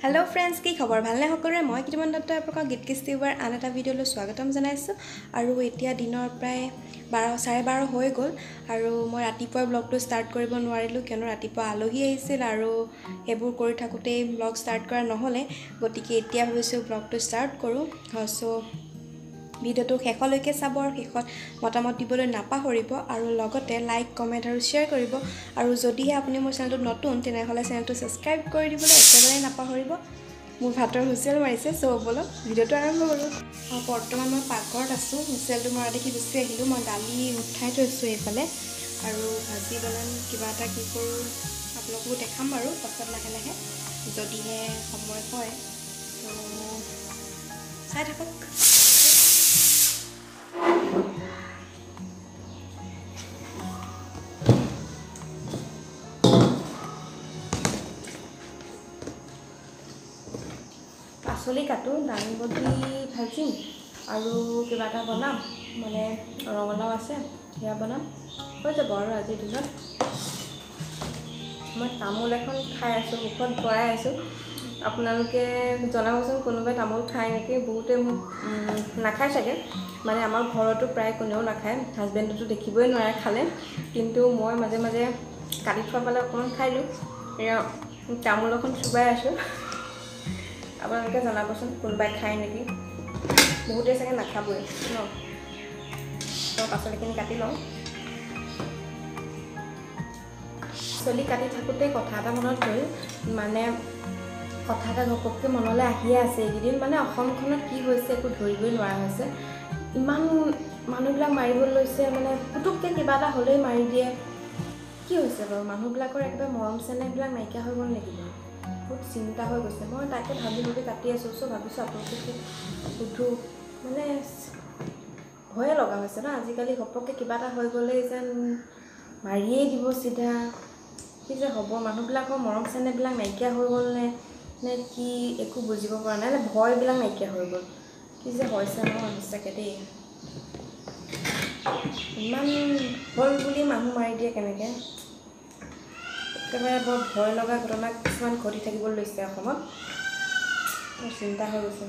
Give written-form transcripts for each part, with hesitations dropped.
Hello' friends, কি খবৰ? ভালনে সকলোৰে? মই কীৰ্তিমান দত্ত আপোনালোকক গীত কিস্তিবাৰ আন এটা ভিডিঅ'লৈ স্বাগতম জনাইছোঁ। আৰু এতিয়া দিনৰ প্ৰায় 12:30 হৈ গ'ল আৰু মই ৰাতিপুৱা ব্লগটো ষ্টাৰ্ট কৰিব নোৱাৰিলোঁ, কিয়নো ৰাতিপুৱা আলহী আহিছিল আৰু সেইবোৰ কৰি থাকোঁতেই ব্লগ ষ্টাৰ্ট কৰা নহ'লে। গতিকে এতিয়া ভাবিছোঁ ব্লগটো ষ্টাৰ্ট কৰোঁ। চ' ভিডিঅ'টো শেষলৈকে চাব আৰু শেষত মতামত দিবলৈ নাপাহৰিব আৰু লগতে লাইক, কমেণ্ট আৰু শ্বেয়াৰ কৰিব। আৰু যদিহে আপুনি মোৰ চেনেলটোত নতুন, তেনেহ'লে চেনেলটো ছাবস্ক্ৰাইব কৰি দিবলৈ একেবাৰে নাপাহৰিব। মোৰ ভাতৰ হুইচেল মাৰিছে, চ' ব'লক ভিডিঅ'টো আৰম্ভ কৰোঁ। বৰ্তমান মই পাকঘৰত আছোঁ। হুইচেলটো মৰা দেখি গুচি আহিলোঁ। মই দালি উঠাই থৈছোঁ এইফালে আৰু ভাজি বনাম, কিবা এটা কি কৰোঁ আপোনালোকো দেখাম বাৰু পাছত লাহে লাহে, যদিহে সময় হয়। চ' চাই থাকক। পাচলি কাটো, দাংবডি ভাজিম আৰু কিবা এটা বনাম, মানে ৰঙালাও আছে সেয়া বনাম, হৈ যাব আৰু আজিৰ দিনত। মই তামোল এখন খাই আছোঁ, মুখত ভৰাই আছোঁ। আপোনালোকে জনাবচোন কোনোবাই তামোল খায় নেকি? বহুতে মোক নাখায় চাগে, মানে আমাৰ ঘৰতো প্ৰায় কোনেও নাখায়, হাজবেণ্ডেতো দেখিবই নোৱাৰে খালে। কিন্তু মই মাজে মাজে কাটি থোৱা পালে অকণমান খাই দিওঁ। এয়া তামোল এখন চুবাই আছোঁ। আপোনালোকে জনাবচোন কোনোবাই খায় নেকি? বহুতে চাগে নাখাবই ন। তো পাচলিখিনি কাটি লওঁ। পাচলি কাটি থাকোঁতে কথা এটা মনত পৰিল, মানে কথা এটা ঘপককৈ মনলৈ আহিয়ে আছে এইকেইদিন। মানে অসমখনত কি হৈছে একো ধৰিবই নোৱাৰা হৈছে। ইমান মানুহবিলাক মাৰিব লৈছে, মানে পুতুককৈ কিবা এটা হ'লেই মাৰি দিয়ে। কি হৈছে বাৰু? মানুহবিলাকৰ একেবাৰে মৰম চেনেহবিলাক নাইকিয়া হৈ গ'ল নেকি বাৰু? বহুত চিন্তা হৈ গৈছে। মই তাকে ভাবি ভাবি কাটি আছোঁ। চ' ভাবিছোঁ আপোনালোককো সোধোঁ, মানে ভয়ে লগা হৈছে ন আজিকালি। ঘপককৈ কিবা এটা হৈ গ'লেই যেন মাৰিয়েই দিব চিধা। কি যে হ'ব, মানুহবিলাকৰ মৰম চেনেহবিলাক নাইকিয়া হৈ গ'ল নে নে কি একো বুজিব পৰা নাই, নে ভয়বিলাক নাইকিয়া হৈ গ'ল? কি যে হৈছে নহয় সঁচাকৈ দেই। ইমান হ'ল বুলি মানুহ মাৰি দিয়ে কেনেকৈ? একেবাৰে বৰ ভয় লগা ঘটনা কিছুমান ঘটি থাকিবলৈ লৈছে অসমত। মোৰ চিন্তা হৈ গৈছে।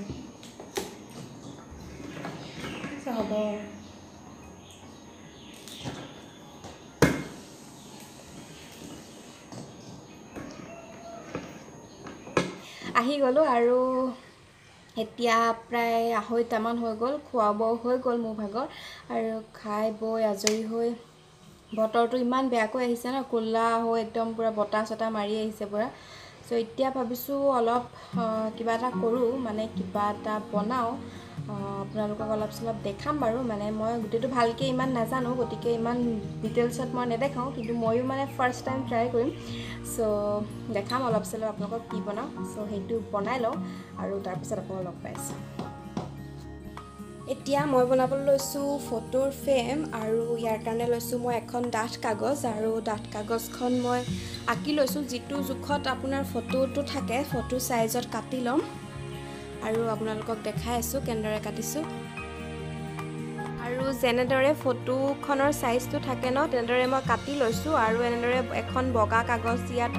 হ'ব, আহি গ'লোঁ আৰু এতিয়া প্ৰায় 2:30মান হৈ গ'ল। খোৱা বোৱাও হৈ গ'ল মোৰ ভাগৰ, আৰু খাই বৈ আজৰি হৈ বতৰটো ইমান বেয়াকৈ আহিছে ন, ক'লা হৈ একদম পূৰা বতাহ চতাহ মাৰি আহিছে পূৰা। চ' এতিয়া ভাবিছোঁ অলপ কিবা এটা কৰোঁ, মানে কিবা এটা বনাওঁ। আপোনালোকক অলপ চলপ দেখাম বাৰু। মানে মই গোটেইটো ভালকৈ ইমান নাজানো, গতিকে ইমান ডিটেইলছত মই নেদেখাওঁ, কিন্তু ময়ো মানে ফাৰ্ষ্ট টাইম ট্ৰাই কৰিম। চ' দেখাম অলপ চলপ আপোনালোকক কি বনাওঁ। চ' সেইটো বনাই লওঁ আৰু তাৰপিছত আপোনালোক লগ পাইছোঁ। এতিয়া মই বনাবলৈ লৈছোঁ ফটোৰ ফ্ৰেম, আৰু ইয়াৰ কাৰণে লৈছোঁ মই এখন ডাঠ কাগজ। আৰু ডাঠ কাগজখন মই আঁকি লৈছোঁ, যিটো জোখত আপোনাৰ ফটোটো থাকে ফটো চাইজত কাটি ল'ম। আৰু আপোনালোকক দেখাই আছোঁ কেনেদৰে কাটিছোঁ। আৰু যেনেদৰে ফটোখনৰ চাইজটো থাকে ন, তেনেদৰে মই কাটি লৈছোঁ। আৰু এনেদৰে এখন বগা কাগজ ইয়াত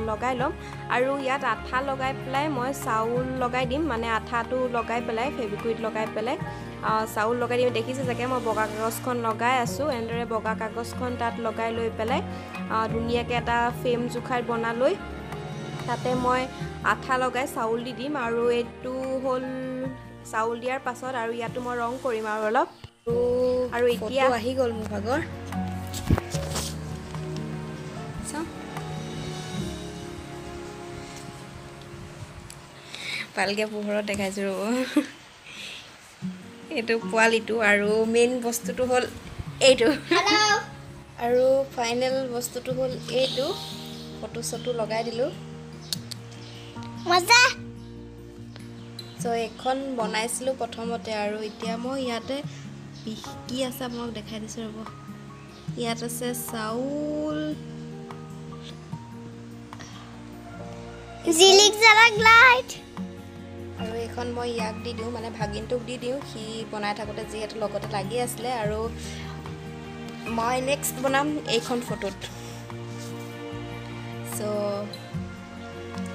লগাই ল'ম আৰু ইয়াত আঠা লগাই পেলাই মই চাউল লগাই দিম। মানে আঠাটো লগাই পেলাই ফেভিকুইক লগাই পেলাই চাউল লগাই দিম। দেখিছে চাগে মই বগা কাগজখন লগাই আছোঁ। এনেদৰে বগা কাগজখন তাত লগাই লৈ পেলাই ধুনীয়াকৈ এটা ফ্ৰেম জোখাৰ বনাই লৈ তাতে মই আঠা লগাই চাউল দি দিম। আৰু এইটো হ'ল চাউল দিয়াৰ পাছত আৰু ইয়াতো মই ৰং কৰিম আৰু অলপ। আৰু এতিয়া আহি গ'ল মোৰ ভাগৰ। ভালকৈ পোহৰত দেখাইছোঁ ৰ'ব। এইটো পোৱালিটো, আৰু মেইন বস্তুটো হ'ল এইটো, আৰু ফাইনেল বস্তুটো হ'ল এইটো। ফটো চটো লগাই দিলোঁ। চ' এইখন বনাইছিলোঁ প্ৰথমতে, আৰু এতিয়া মই ইয়াতে কি আছে আপোনাক দেখাই দিছোঁ ৰ'ব। ইয়াত আছে চাউল, জিলিক জালাক লাইট, আৰু এইখন মই ইয়াক দি দিওঁ, মানে ভাগিনটোক দি দিওঁ। সি বনাই থাকোঁতে যিহেতু লগতে লাগি আছিলে। আৰু মই নেক্সট বনাম এইখন ফটোত। চ'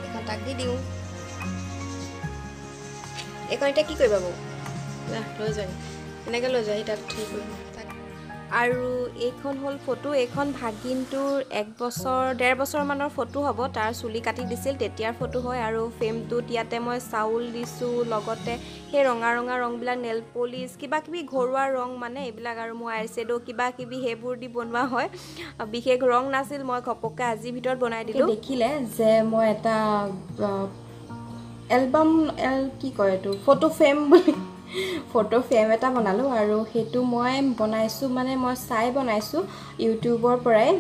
এইখন তাক দি দিওঁ। এইখন এতিয়া কি কৰিবা বৌ? লৈ যোৱা, এনেকৈ লৈ যোৱা, তাত ঠিক কৰিব। আৰু এইখন হ'ল ফটো, এইখন ভাগিনটোৰ 1 বছৰ 1.5 বছৰমানৰ ফটো হ'ব, তাৰ চুলি কাটি দিছিল তেতিয়াৰ ফটো হয়। আৰু ফ্ৰেমটোত ইয়াতে মই চাউল দিছোঁ, লগতে সেই ৰঙা ৰঙা ৰংবিলাক, নেল পলিচ, কিবা কিবি ঘৰুৱা ৰং মানে এইবিলাক, আৰু মোৰ আই শ্বেড' কিবা কিবি সেইবোৰ দি বনোৱা হয়। বিশেষ ৰং নাছিল, মই ঘপককৈ আজিৰ ভিতৰত বনাই দিলোঁ। দেখিলে যে মই এটা এলবাম, কি কয় এইটো, ফটো ফ্ৰেম বুলি, ফটো ফ্ৰেম এটা বনালোঁ। আৰু সেইটো মই বনাইছোঁ, মানে মই চাই বনাইছোঁ ইউটিউবৰ পৰাই।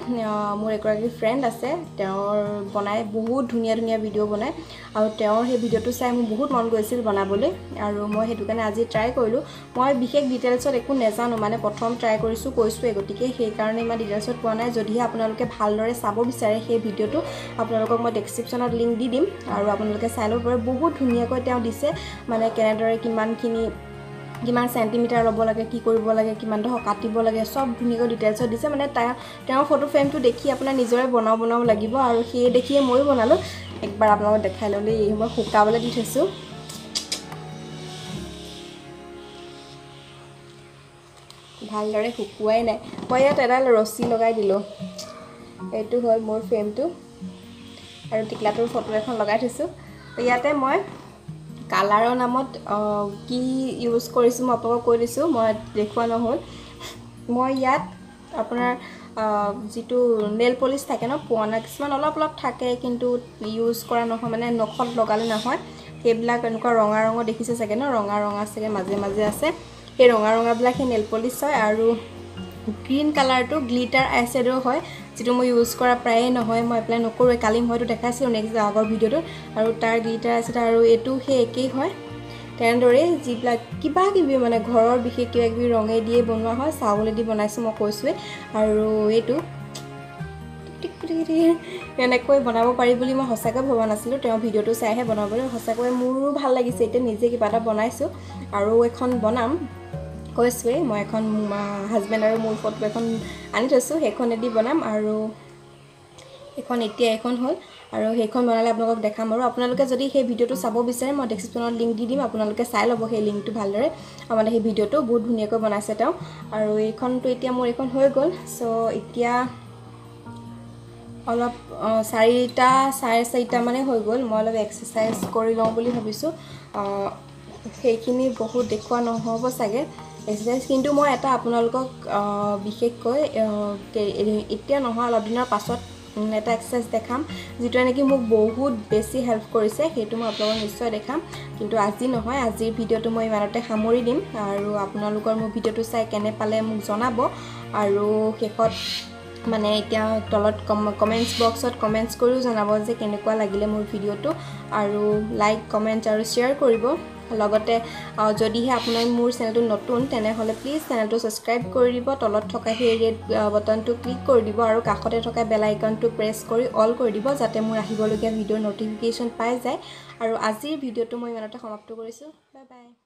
মোৰ এগৰাকী ফ্ৰেণ্ড আছে, তেওঁৰ বনাই বহুত ধুনীয়া ধুনীয়া ভিডিঅ' বনায়, আৰু তেওঁৰ সেই ভিডিঅ'টো চাই মোৰ বহুত মন গৈছিল বনাবলৈ, আৰু মই সেইটো কাৰণে আজি ট্ৰাই কৰিলোঁ। মই বিশেষ ডিটেইলছত একো নাজানো, মানে প্ৰথম ট্ৰাই কৰিছোঁ কৈছোঁৱেই, গতিকে সেইকাৰণে ইমান ডিটেইলছত পোৱা নাই। যদিহে আপোনালোকে ভালদৰে চাব বিচাৰে সেই ভিডিঅ'টো, আপোনালোকক মই ডেছক্ৰিপশ্যনত লিংক দি দিম, আৰু আপোনালোকে চাই ল'ব পাৰে। বহুত ধুনীয়াকৈ তেওঁ দিছে, মানে কেনেদৰে কিমানখিনি, কিমান চেণ্টিমিটাৰ ল'ব লাগে, কি কৰিব লাগে, কিমান ডোখৰ কাটিব লাগে, চব ধুনীয়াকৈ ডিটেইলছত দিছে। মানে তেওঁৰ ফটো ফ্ৰেমটো দেখি আপোনাৰ নিজৰে বনাওঁ বনাওঁ লাগিব, আৰু সেই দেখিয়ে ময়ো বনালোঁ। একবাৰ আপোনালোকক দেখাই ল'লে, এই মই শুকাবলৈ দি থৈছোঁ। ভালদৰে শুকুৱাই নাই, মই ইয়াত এডাল ৰছী লগাই দিলোঁ। এইটো হ'ল মোৰ ফ্ৰেমটো, আৰু টিকলাটোৰ ফটো এখন লগাই থৈছোঁ। ইয়াতে মই কালাৰৰ নামত কি ইউজ কৰিছোঁ মই আপোনালোকক কৈ দিছোঁ, মই দেখুওৱা নহ'ল। মই ইয়াত আপোনাৰ যিটো নেল পলিচ থাকে ন, পুৰণা কিছুমান অলপ অলপ থাকে, কিন্তু ইউজ কৰা নহয়, মানে নখত লগালে নহয়, সেইবিলাক এনেকুৱা ৰঙা ৰঙৰ দেখিছে চাগে ন, ৰঙা ৰঙা চাগে মাজে মাজে আছে, সেই ৰঙা ৰঙাবিলাক সেই নেল পলিচ হয়। আৰু গ্ৰীণ কালাৰটো গ্লিটাৰ আই শ্বেডো হয়, যিটো মই ইউজ কৰা প্ৰায়ে নহয়, মই এপ্লাই নকৰোঁ। কালি মই হয়তো দেখাইছিলোঁ নেক্সট আগৰ ভিডিঅ'টোত, আৰু তাৰ গ্লিটাৰ আই শ্বেড, আৰু এইটো সেই একেই হয়। তেনেদৰেই যিবিলাক কিবা কিবি মানে ঘৰৰ বিশেষ কিবা কিবি ৰঙে দিয়ে বনোৱা হয়, চাউলেদি বনাইছোঁ মই কৈছোঁৱেই। আৰু এইটো এনেকৈ বনাব পাৰি বুলি মই সঁচাকৈ ভবা নাছিলোঁ, তেওঁৰ ভিডিঅ'টো চাইহে বনাবলৈ সঁচাকৈ মোৰো ভাল লাগিছে। এতিয়া নিজে কিবা এটা বনাইছোঁ, আৰু এখন বনাম কৈছোঁৱেই মই, এখন হাজবেণ্ড আৰু মোৰ ফটো এখন আনি থৈছোঁ, সেইখনেদি বনাম। আৰু এখন এতিয়া এখন হ'ল, আৰু সেইখন বনালে আপোনালোকক দেখাম। আৰু আপোনালোকে যদি সেই ভিডিঅ'টো চাব বিচাৰে, মই ডেছক্ৰিপশ্যনত লিংক দি দিম, আপোনালোকে চাই ল'ব সেই লিংকটো ভালদৰে। মানে সেই ভিডিঅ'টো বহুত ধুনীয়াকৈ বনাইছে তেওঁ। আৰু এইখনটো এতিয়া মোৰ এইখন হৈ গ'ল। চ' এতিয়া অলপ 4টা চাৰে 4টা মানে হৈ গ'ল, মই অলপ এক্সাৰচাইজ কৰি লওঁ বুলি ভাবিছোঁ। সেইখিনি বহুত দেখুওৱা নহ'ব চাগে এক্সাৰচাইজ, কিন্তু মই এটা আপোনালোকক বিশেষকৈ এতিয়া নহয়, অলপ দিনৰ পাছত এটা এক্সাৰচাইজ দেখাম, যিটোৱে নেকি মোক বহুত বেছি হেল্প কৰিছে, সেইটো মই আপোনালোকক নিশ্চয় দেখাম, কিন্তু আজি নহয়। আজিৰ ভিডিঅ'টো মই ইমানতে সামৰি দিম, আৰু আপোনালোকৰ মোৰ ভিডিঅ'টো চাই কেনে পালে মোক জনাব। আৰু শেষত মানে এতিয়া তলত কমেণ্টছ বক্সত কমেণ্টছ কৰিও জনাব যে কেনেকুৱা লাগিলে মোৰ ভিডিঅ'টো, আৰু লাইক, কমেণ্ট আৰু শ্বেয়াৰ কৰিব। লগতে যদিহে আপোনাৰ মোৰ চেনেলটো নতুন, তেনেহ'লে প্লিজ চেনেলটো ছাবস্ক্ৰাইব কৰি দিব, তলত থকা সেই ৰেড বটনটো ক্লিক কৰি দিব, আৰু কাষতে থকা বেল আইকনটো প্ৰেছ কৰি অল কৰি দিব, যাতে মোৰ আহিবলগীয়া ভিডিঅ'ৰ ন'টিফিকেশ্যন পাই যায়। আৰু আজিৰ ভিডিঅ'টো মই ইমানতে সমাপ্ত কৰিছোঁ। Bye bye.